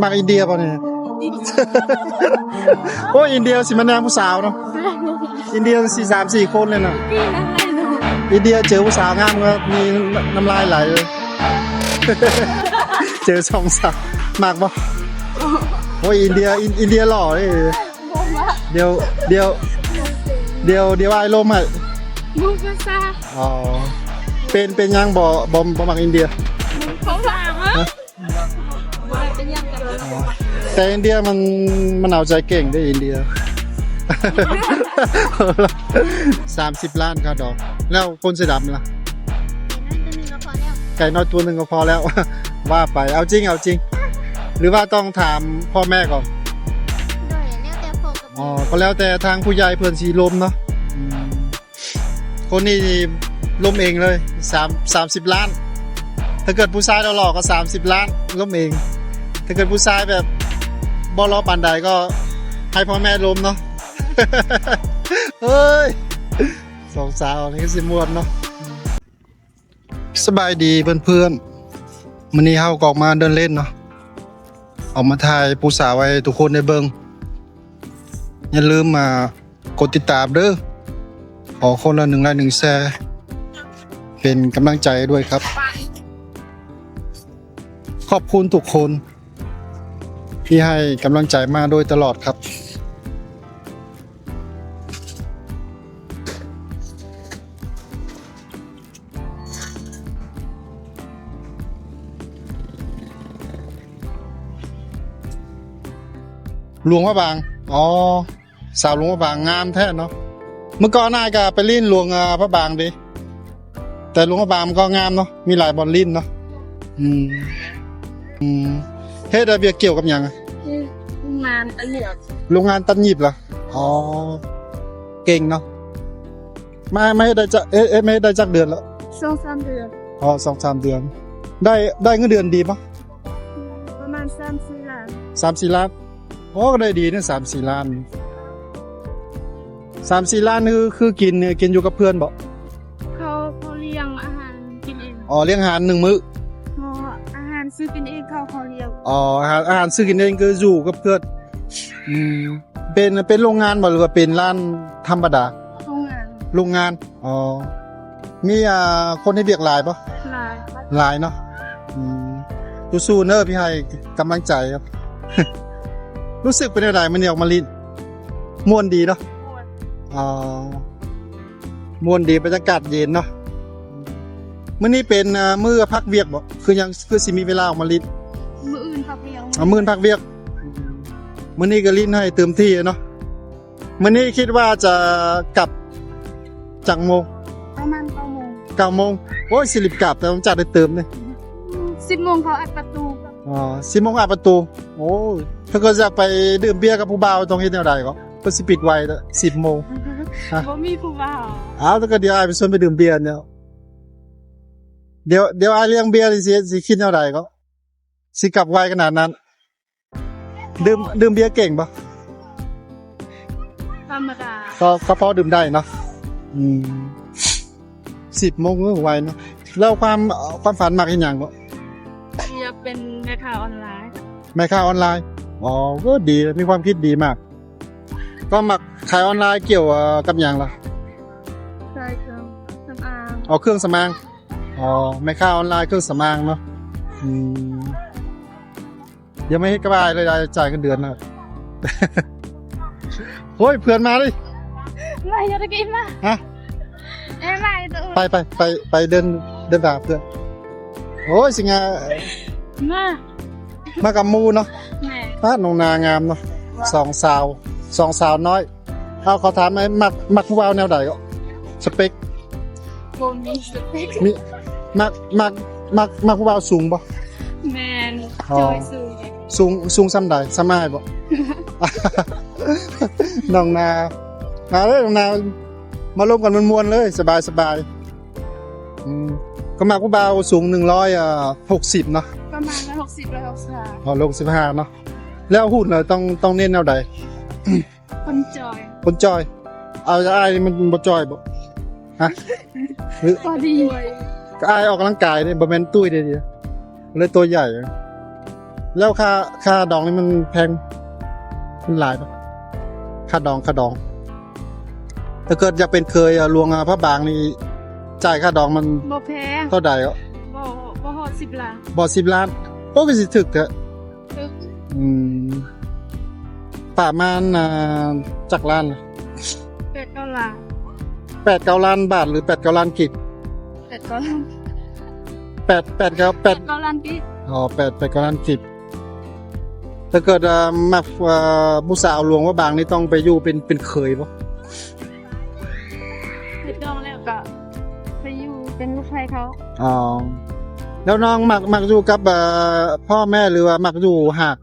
ມັກອິນເດຍບໍ່ນີ້? ໂອ້ຍ ອິນເດຍຊິມາແນມຜູ້ສາວເນາະ. ອິນເດຍສີ່ ສາມ ສີ່ຄົນເລີຍນະ. ອິນເດຍເຈີຜູ້ສາວງາມກໍມີນ້ຳລາຍໄຫຼເລີຍ. ເຈີສອງສາວ ມັກບໍ່? ໂອ້ຍ ອິນເດຍ ອິນ ອິນເດຍຫຼໍ່ເດ້. ດຽວ ດຽວ ດຽວ ດຽວອ້າຍລົມໃຫ້. ບໍ່ພາສາ. ອໍ ເປັນ ເປັນຫຍັງບໍ່ ບໍ່ ບໍ່ມັກອິນເດຍ? ບໍ່ພາສາ. ຮະ? ບໍ່ໄດ້ເປັນຫຍັງກັນ. ອໍ ແຕ່ອິນເດຍມັນ ມັນເອົາໃຈເກັ່ງເດ້ ອິນເດຍ. ສາມສິບລ້ານຄ່າດອງ. ແລ້ວຄົນເສື້ອດຳລະ? ໄກ່ນ້ອຍຕົວໜຶ່ງກໍພໍແລ້ວ. ວ່າໄປ ເອົາຈິງ ເອົາຈິງ ຫຼືວ່າຕ້ອງຖາມພໍ່ແມ່ກ່ອນ? ໂດຍ ແລ້ວແຕ່ພໍ່ກັບແມ່. ອໍ ກໍແລ້ວແຕ່ທາງຜູ້ໃຫຍ່ເພິ່ນຊິລົມເນາະ. ອືມ ຄົນນີ້ລົມເອງເລີຍ ສາມ ສາມສິບລ້ານ. ຖ້າເກີດຜູ້ຊາຍຫຼໍ່ໆກໍສາມສິບລ້ານ ລົມເອງ. ຖ້າເກີດຜູ້ຊາຍແບບບໍ່ຫຼໍ່ປານໃດກໍໃຫ້ພໍ່ແມ່ລົມເນາະ. ເອີຍ ສອງສາວນີ້ຄືຊິມ່ວນເນາະ. ສະບາຍດີເພື່ອນໆ ມື້ນີ້ເຮົາກໍອອກມາເດີນເລ່ນເນາະ ອອກມາຖ່າຍຜູ້ສາວໃຫ້ທຸກຄົນໄດ້ເບິ່ງ. ຢ່າລືມມາກົດຕິດຕາມເດີ້ ຂໍຄົນລະໜຶ່ງໄລຄ໌ ໜຶ່ງແຊ ເປັນກຳລັງໃຈດ້ວຍຄັບ. ຂອບຄຸນທຸກຄົນທີ່ໃຫ້ກຳລັງໃຈມາໂດຍຕະຫຼອດຄັບ. ຫຼວງພະບາງ ອໍ ສາວຫຼວງພະບາງງາມແທ້ເນາະ. ເມື່ອກ່ອນອ້າຍກໍໄປຫຼິ້ນຫຼວງ ອາ ພະບາງເດ້ ແຕ່ຫຼວງພະບາງມັນກໍງາມເນາະ ມີຫຼາຍບ່ອນຫຼິ້ນເນາະ. ອືມ ອືມ ເຮັດວຽກກ່ຽວກັບຫຍັງ? ໂຮງງານຕັດຫຍິບ. ໂຮງງານຕັດຫຍິບລະ? ອໍ ເກັ່ງເນາະ. ມາ ມາເຮັດໄດ້ຈັກ ເຮັດ ເຮັດ ມາເຮັດໄດ້ຈັກເດືອນລະ? ສອງສາມເດືອນ. ອໍ ສອງສາມເດືອນ. ໄດ້ ໄດ້ເງິນເດືອນດີບໍ່? ປະມານສາມສີ່ລ້ານ. ສາມສີ່ລ້ານ. ໂອ້ ກໍໄດ້ດີເນາະ ສາມສີ່ລ້ານ. ສາມສີ່ລ້ານ ຄື ຄືກິນ ກິນຢູ່ກັບເພື່ອນບໍ່? ເຂົາ ເຂົາລ້ຽງອາຫານກິນເອງ. ອໍ ລ້ຽງອາຫານໜຶ່ງມື້? ບໍ່ ອາຫານຊື້ກິນເອງ ເຂົາ ເຂົາລ້ຽງ. ອໍ ອາຫານ ອາຫານຊື້ກິນເອງ ຄືຢູ່ກັບເພື່ອນ. ອືມ ເປັນ ເປັນໂຮງງານບໍ່ ຫຼືວ່າເປັນຮ້ານທຳມະດາ? ໂຮງງານ. ໂຮງງານ. ອໍ ມີ ອ່າ ຄົນເຮັດວຽກຫຼາຍບໍ່? ຫຼາຍ. ຫຼາຍເນາະ. ອືມ ສູ້ໆເດີ ພີ່ໃຫ້ກຳລັງໃຈຄັບ. ຮູ້ສຶກເປັນແນວໃດມື້ນີ້ອອກມາຫຼິ້ນ? ມ່ວນດີເນາະ. ມ່ວນ. ອໍ ມ່ວນດີ ບັນຍາກາດເຢັນເນາະ. ມື້ນີ້ເປັນ ອ່າ ມື້ພັກວຽກບໍ່? ຄືຍັງ ຄືຊິມີເວລາອອກມາຫຼິ້ນ? ມື້ອື່ນພັກວຽກ. ອໍ ມື້ອື່ນພັກວຽກ. ມື້ນີ້ກໍຫຼິ້ນໃຫ້ເຕັມທີ່ເນາະ. ມື້ນີ້ຄິດວ່າຈະກັບຈັກໂມງ? ປະມານເກົ້າໂມງ. ເກົ້າໂມງ. ໂອ້ຍ ຊິລີບກັບ ແຕ່ຕ້ອງຈັດໄດ້ເຕີມເດ້. ສິບໂມງເຂົາອັດປະຕູ. ອໍ ສິບໂມງອັດປະຕູ. ໂອ້ຍ ຖ້າເກີດຢາກໄປດື່ມເບຍກັບຜູ້ບ່າວຕ້ອງເຮັດແນວໃດກໍ? ເພິ່ນຊິປິດໄວເດ້ ສິບໂມງ. ຮະ? ບໍ່ມີຜູ້ບ່າວ. ອ້າວ ແຕ່ກໍດຽວອ້າຍໄປຊວນໄປດື່ມເບຍແລ້ວ. ດຽວ ດຽວອ້າຍລ້ຽງເບຍ ຊິ ຊິຄິດແນວໃດກໍ? ຊິກັບໄວຂະໜາດນັ້ນ. ດື່ມ ດື່ມເບຍເກັ່ງບໍ່? ທຳມະດາ. ກໍ ກໍພໍດື່ມໄດ້ເນາະ. ອືມ ສິບໂມງ ເອີ ໄວເນາະ. ແລ້ວຄວາມ ຄວາມຝັນມັກເຮັດຫຍັງບໍ່? ຢາກເປັນແມ່ຄ້າອອນລາຍ. ແມ່ຄ້າອອນລາຍ. ອໍ ກໍດີ ມີຄວາມຄິດດີມາກ. ກໍມັກຂາຍອອນລາຍກ່ຽວ ເອີ ກັບຫຍັງລະ? ຂາຍເຄື່ອງສຳອາງ. ອໍ ເຄື່ອງສຳອາງ. ອໍ ແມ່ຄ້າອອນລາຍເຄື່ອງສຳອາງເນາະ. ອືມ ດຽວມາເຮັດກັບອ້າຍເລີຍ ຈ່າຍເງິນເດືອນນະ. ໂອ້ຍ ເພື່ອນມາເລີຍ. ມາຢູ່ຕະກີ້ມາ. ຮະ? ເອີ ມາຢູ່ຕະ ໄປ ໄປ ໄປ ໄປເດີນ ເດີນໄປຫາເພື່ອນ. ໂອ້ຍ ຊິງາ ມາ ມາກັບໝູ່ເນາະ. ແມ່ນ. ປ້າ ນ້ອງນາງາມເນາະ. ສອງສາວ ສອງສາວນ້ອຍ. ເອົາ ຂໍຖາມ ມັກ ມັກຜູ້ບ່າວແນວໃດກໍ? ສະເປັກ. ບໍ່ມີສະເປັກ. ມີ ມັກ ມັກ ມັກ ມັກຜູ້ບ່າວສູງບໍ່? ແມ່ນ. ອໍ ໂດຍ ສູງ. ສູງ ສູງສ່ຳໃດ? ສ່ຳອ້າຍບໍ່? ນ້ອງນາ ມາເລີຍນ້ອງນາ ມາລົມກັນມ່ວນໆເລີຍ ສະບາຍໆ. ອືມ ກໍມັກຜູ້ບ່າວສູງໜຶ່ງຮ້ອຍຫົກສິບເນາະ. ປະມານຮ້ອຍຫົກສິບ ຮ້ອຍຫົກສິບຫ້າ. ອໍ ຮ້ອຍຫົກສິບຫ້າເນາະ. ແລ້ວຫຸ່ນລະຕ້ອງ ຕ້ອງເນັ້ນແນວໃດ? ຄົນຈ່ອຍ. ຄົນຈ່ອຍ. ເອົາ ອ້າຍນີ້ມັນບໍ່ຈ່ອຍບໍ່? ຮະ? ພໍດີ. ກໍອ້າຍອອກກຳລັງກາຍເດ້ ບໍ່ແມ່ນຕຸ້ຍເດ້ ເລີຍຕົວໃຫຍ່. ແລ້ວຄ່າ ຄ່າດອງນີ້ມັນແພງ ມັນຫຼາຍບໍ່? ຄ່າດອງ ຄ່າດອງ ຖ້າເກີດຢາກເປັນເຂີຍ ອາ ຫຼວງ ອາ ພະບາງນີ້ ຈ່າຍຄ່າດອງມັນ ບໍ່ແພງ ເທົ່າໃດ? ບໍ່ ບໍ່ຮອດສິບລ້ານ. ບໍ່ສິບລ້ານ? ໂອ້ ຄືຊິຖືກແທ້. ຖືກ. ອືມ ປະມານ ອ່າ ຈັກລ້ານ? ແປດເກົ້າລ້ານ. ແປດເກົ້າລ້ານບາດ ຫຼື ແປດເກົ້າລ້ານກີບ? ແປດເກົ້າລ້ານ. ແປດ ແປດເກົ້າ ແປດ ແປດເກົ້າລ້ານກີບ. ອໍ ແປດ ແປດເກົ້າລ້ານກີບ. ຖ້າເກີດ ເອີ່ ມັກ ເອີ່ ຜູ້ສາວຫຼວງພະບາງນີ້ ຕ້ອງໄປຢູ່ເປັນ ເປັນເຂີຍບໍ່? ເຮັດດອງແລ້ວກໍໄປຢູ່ເປັນລູກໃພ້ເຂົາ. ອໍ ແລ້ວນ້ອງມັກ ມັກຢູ່ກັບ ເອີ່ ພໍ່ແມ່ ຫຼືວ່າມັກຢູ່ຫາກ?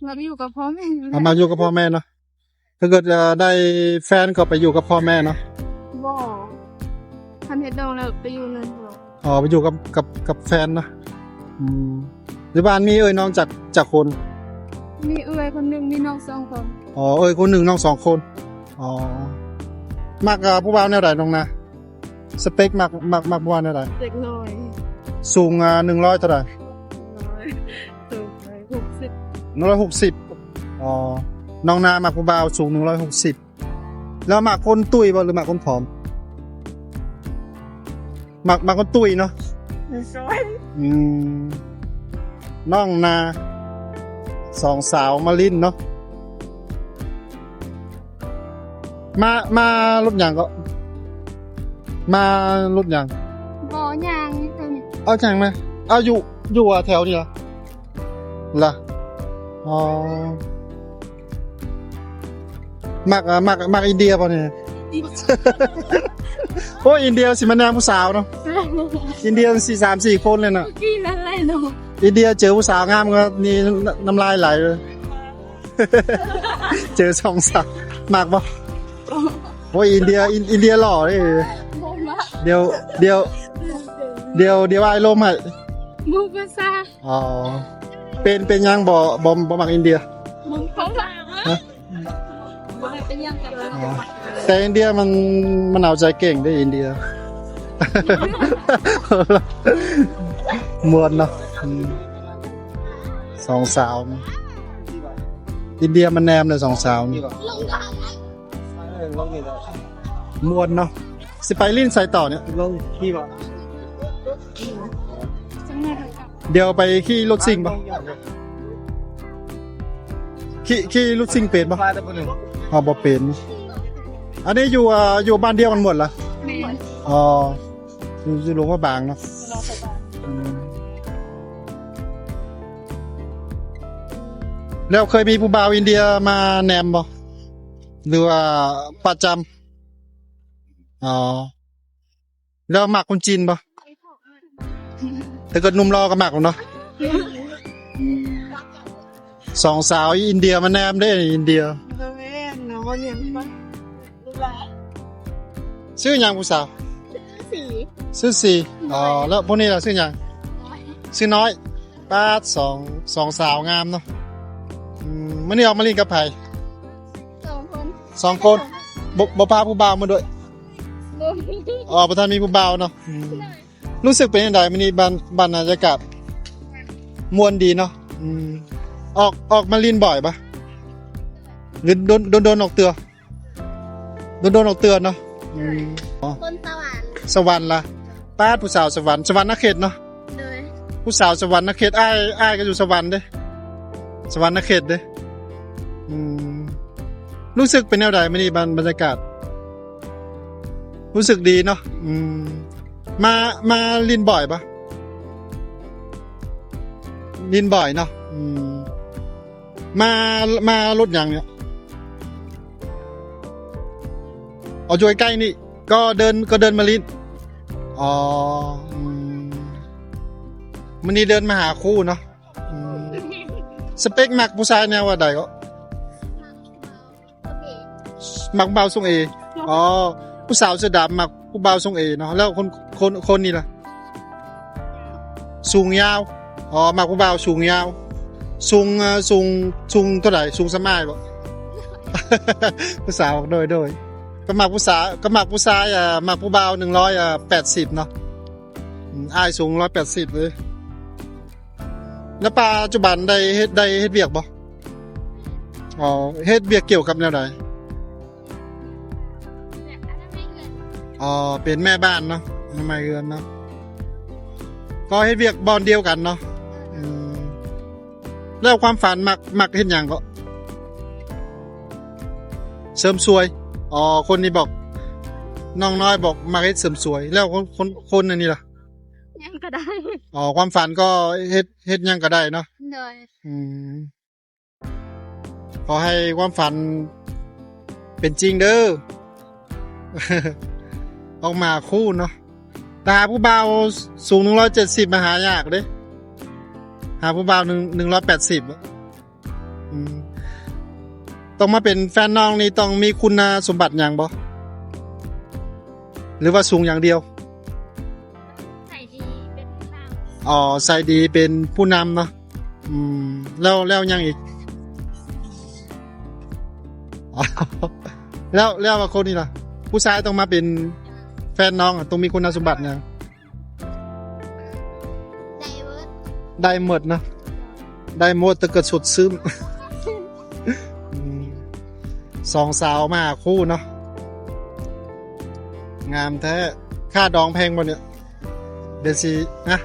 ມັກຢູ່ກັບພໍ່ແມ່. ອໍ ມັກຢູ່ກັບພໍ່ແມ່ເນາະ. ຖ້າເກີດ ເອີ່ ໄດ້ແຟນກໍໄປຢູ່ກັບພໍ່ແມ່ເນາະ? ບໍ່ ຄັນເຮັດດອງແລ້ວໄປຢູ່ນຳ. ອໍ ໄປຢູ່ກັບ ກັບ ກັບແຟນເນາະ. ອືມ ຢູ່ບ້ານມີເອື້ອຍນ້ອງຈັກ ຈັກຄົນ? ມີເອື້ອຍຄົນໜຶ່ງ ມີນ້ອງສອງຄົນ. ອໍ ເອື້ອຍຄົນໜຶ່ງ ນ້ອງສອງຄົນ. ອໍ ມັກ ເອີ່ ຜູ້ບ່າວແນວໃດນ້ອງນາ? ສະເປັກມັກ ມັກ ມັກຜູ້ບ່າວແນວໃດ? ເດັກນ້ອຍ. ສູງ ອາ ໜຶ່ງຮ້ອຍເທົ່າໃດ? ໜຶ່ງຮ້ອຍຫົກສິບ. ໜຶ່ງຮ້ອຍຫົກສິບ. ອໍ ນ້ອງນາມັກຜູ້ບ່າວສູງໜຶ່ງຮ້ອຍຫົກສິບ. ແລ້ວມັກຄົນຕຸ້ຍບໍ່ ຫຼືມັກຄົນຜອມ? ມັກ ມັກຄົນຕຸ້ຍເນາະ. ອືມ ນ້ອງນາ ສອງສາວມາຫຼິ້ນເນາະ. ມາ ມາລົດຫຍັງເກາະ? ມາລົດຫຍັງ? ບໍ່ ຍ່າງ. ເອົາຫຍັງມາ? ເອົາ ຢູ່ ຢູ່ແຖວນີ້ລະ? ລະ ອໍ ມັກ ມັກ ມັກອິນເດຍບໍ່ນີ້? ໂອ້ຍ ອິນເດຍຊິມາແນມຜູ້ສາວເນາະ. ອິນເດຍສີ່ ສາມ ສີ່ຄົນເລີຍນະ. ກິນອະໄລເນາະ? ອິນເດຍເຈີຜູ້ສາວງາມກໍນີ້ ນ້ຳລາຍໄຫຼເລີຍ. ເຈີສອງສາວ ມັກບໍ່? ໂອ້ຍ ອິນເດຍ ອິນ ອິນເດຍຫຼໍ່ເດ້. ບໍ່ມັກ. ດຽວ ດຽວ ດຽວ ດຽວອ້າຍລົມໃຫ້. ບໍ່ພາສາ. ອໍ ເປັນ ເປັນຫຍັງບໍ່ ບໍ່ ບໍ່ມັກອິນເດຍ? ບໍ່ພາສາ. ຮະ? ບໍ່ໄດ້ເປັນຫຍັງກັນ. ອໍ ແຕ່ອິນເດຍມັນ ມັນເອົາໃຈເກັ່ງເດ້ ອິນເດຍ. ມ່ວນເນາະ. ອືມ ສອງສາວ ອິນເດຍມາແນມເລີຍ ສອງສາວນີ້. ມ່ວນເນາະ. ຊິໄປຫຼິ້ນໃສຕໍ່ນີ້? ລົງຂີ່ບໍ່? ດຽວໄປຂີ່ລົດຊິງບໍ່? ຂີ່ ຂີ່ລົດຊິງເປັນບໍ່? ອໍ ບໍ່ເປັນ. ອັນນີ້ຢູ່ ເອີ່ ຢູ່ບ້ານດຽວກັນໝົດລະ? ແມ່ນ. ອໍ ຢູ່ ຢູ່ຫຼວງພະບາງເນາະ. ອືມ ແລ້ວເຄີຍມີຜູ້ບ່າວອິນເດຍມາແນມບໍ່ ຫຼືວ່າປະຈຳ? ອໍ ແລ້ວມັກຄົນຈີນບໍ່? ຖ້າເກີດໜຸ່ມຫຼໍ່ກໍມັກເນາະ. ອືມ ສອງສາວອິນເດຍມາແນມເດ້ ອິນເດຍ. ບໍ່ແມ່ນເນາະ ບໍ່ແມ່ນ. ຊື່ຫຍັງຜູ້ສາວ? ຊື່ສີ. ຊື່ສີ. ອໍ ແລ້ວຜູ້ນີ້ລະຊື່ຫຍັງ? ຊື່ນ້ອຍ. ປາດ ສອງ ສອງສາວງາມເນາະ. ອືມ ມື້ນີ້ອອກມາຫຼິ້ນກັບໃຜ? ສອງຄົນ. ສອງຄົນ. ບໍ່ ບໍ່ພາຜູ້ບ່າວມາດ້ວຍ? ບໍ່ມີ. ອໍ ບໍ່ທັນມີຜູ້ບ່າວເນາະ. ອືມ ຮູ້ສຶກເປັນຈັ່ງໃດມື້ນີ້? ບັນ ບັນຍາກາດມ່ວນດີເນາະ. ອືມ ອອກ ອອກມາຫຼິ້ນບ່ອຍປະ ຫຼື ດົນ ດົນໆອອກເທື່ອ? ດົນໆອອກເທື່ອເນາະ. ອືມ ຄົນສະຫວັນ. ສະຫວັນລະ? ປາດ ຜູ້ສາວສະຫວັນ ສະຫວັນນະເຂດເນາະ. ໂດຍ. ຜູ້ສາວສະຫວັນນະເຂດ. ອ້າຍ ອ້າຍກໍຢູ່ສະຫວັນເດ້ ສະຫວັນນະເຂດເດ້. ອືມ ຮູ້ສຶກເປັນແນວໃດມື້ນີ້? ບັນ ບັນຍາກາດ ຮູ້ສຶກດີເນາະ. ອືມ ມາ ມາຫຼິ້ນບ່ອຍປະ? ຫຼິ້ນບ່ອຍເນາະ. ອືມ ມາ ມາລົດຫຍັງນີ້? ອໍ ຢູ່ໃກ້ໆນີ້ ກໍເດີນ ກໍເດີນມາຫຼິ້ນ. ອໍ ອືມ ມື້ນີ້ເດີນມາຫາຄູ່ເນາະ. ອືມ ສະເປັກມັກຜູ້ຊາຍແນວວ່າໃດເກາະ? ມັກຜູ້ບ່າວຊົງເອ. ອໍ ຜູ້ສາວເສື້ອດຳມັກຜູ້ບ່າວຊົງເອເນາະ. ແລ້ວຄົນ ຄົນ ຄົນນີ້ລະ? ສູງຍາວ. ອໍ ມັກຜູ້ບ່າວສູງຍາວ. ສູງ ເອີ່ ສູງ ສູງເທົ່າໃດ? ສູງສ່ຳອ້າຍບໍ? ຜູ້ສາວ ໂດຍ ໂດຍ. ກໍມັກຜູ້ສາວ ກໍມັກຜູ້ຊາຍ ເອີ່ ມັກຜູ້ບ່າວໜຶ່ງຮ້ອຍແປດສິບເນາະ. ອືມ ອ້າຍສູງໜຶ່ງຮ້ອຍແປດສິບເລີຍ. ແລ້ວປັດຈຸບັນໄດ້ເຮັດ ໄດ້ເຮັດວຽກບໍ່? ອໍ ເຮັດວຽກກ່ຽວກັບແນວໃດ? ອໍ ເປັນແມ່ບ້ານເນາະ, ອະນາໄມເຮືອນເນາະ, ກໍເຮັດວຽກບ່ອນດຽວກັນເນາະ. ອືມ ແລ້ວຄວາມຝັນມັກ ມັກເຮັດຫຍັງເກາະ? ເສີມສວຍ. ອໍ ຄົນນີ້ບອກ ນ້ອງນ້ອຍບອກມັກເຮັດເສີມສວຍ. ແລ້ວຄົນ ຄົນ ຄົນອັນນີ້ລະ? ຫຍັງກໍໄດ້. ອໍ ຄວາມຝັນກໍເຮັດ ເຮັດຫຍັງກໍໄດ້ເນາະ. ໂດຍ. ອືມ ຂໍໃຫ້ຄວາມຝັນເປັນຈິງເດີ. ອອກມາຄູ່ເນາະ. ແຕ່ຫາຜູ້ບ່າວສູງໜຶ່ງຮ້ອຍເຈັດສິບມາຫາຍາກເດ້. ຫາຜູ້ບ່າວໜຶ່ງ ໜຶ່ງຮ້ອຍແປດສິບ. ອືມ ຕ້ອງມາເປັນແຟນນ້ອງນີ້ຕ້ອງມີຄຸນນະສົມບັດຫຍັງບໍ່? ຫຼືວ່າສູງຢ່າງດຽວ? ໃສ່ດີເປັນຜູ້ນຳ. ອໍ ໃສ່ດີເປັນຜູ້ນຳເນາະ. ອືມ ແລ້ວ ແລ້ວຫຍັງອີກ? ອໍ ແລ້ວ ແລ້ວວ່າຄົນນີ້ລະ? ຜູ້ຊາຍຕ້ອງມາເປັນແຟນນ້ອງ ຕ້ອງມີຄຸນນະສົມບັດຫຍັງ? ໄດ້ເບິດ ໄດ້ໝົດເນາະ, ໄດ້ໝົດ ແຕ່ກໍສົດຊື່ນ. ອືມ ສອງສາວມາຫາຄູ່ເນາະ. ງາມແທ້. ຄ່າດອງແພງບໍ່ນີ້? ເດຊີ ຮະ?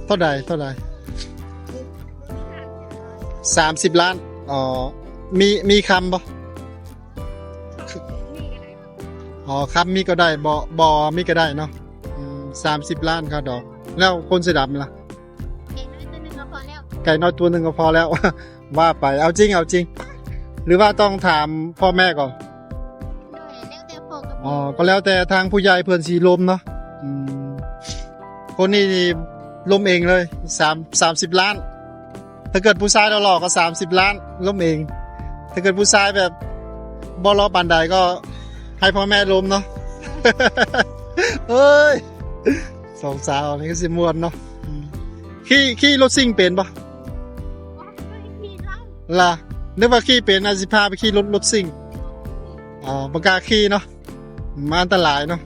ເທົ່າໃດ? ເທົ່າໃດ? ສາມສິບລ້ານ. ອໍ ມີ ມີຄຳບໍ່? ອໍ ຄຳມີກໍໄດ້ ບໍ່ ບໍ່ມີກໍໄດ້ເນາະ. ອືມ ສາມສິບລ້ານຄ່າດອງ. ແລ້ວຄົນເສື້ອດຳລະ? ໄກ່ນ້ອຍຕົວໜຶ່ງກໍພໍແລ້ວ ໄກ່ນ້ອຍຕົວໜຶ່ງກໍພໍແລ້ວ. ວ່າໄປ ເອົາຈິງ ເອົາຈິງ ຫຼືວ່າຕ້ອງຖາມພໍ່ແມ່ກ່ອນ? ໂດຍ ແລ້ວແຕ່ພໍ່ກັບແມ່. ອໍ ກໍແລ້ວແຕ່ທາງຜູ້ໃຫຍ່ເພິ່ນຊິລົມເນາະ. ອືມ ຄົນນີ້ນີ້ລົມເອງເລີຍ ສາມ ສາມສິບລ້ານ. ຖ້າເກີດຜູ້ຊາຍຫຼໍ່ໆກໍສາມສິບລ້ານ ລົມເອງ. ຖ້າເກີດຜູ້ຊາຍແບບບໍ່ຫຼໍ່ປານໃດກໍໃຫ້ພໍ່ແມ່ລົມເນາະ. ເອີຍ ສອງສາວນີ້ຄືຊິມ່ວນເນາະ. ອືມ ຂີ່ ຂີ່ລົດຊິງເປັນບໍ່? ບໍ່ເຄີຍຂີ່ເລີຍ. ລະ ນຶກວ່າຂີ່ເປັນ ອາດຊິພາໄປຂີ່ລົດ ລົດຊິງ. ອໍ ບໍ່ກ້າຂີ່ເນາະ. ມັນອັນຕະລາຍເນາະ.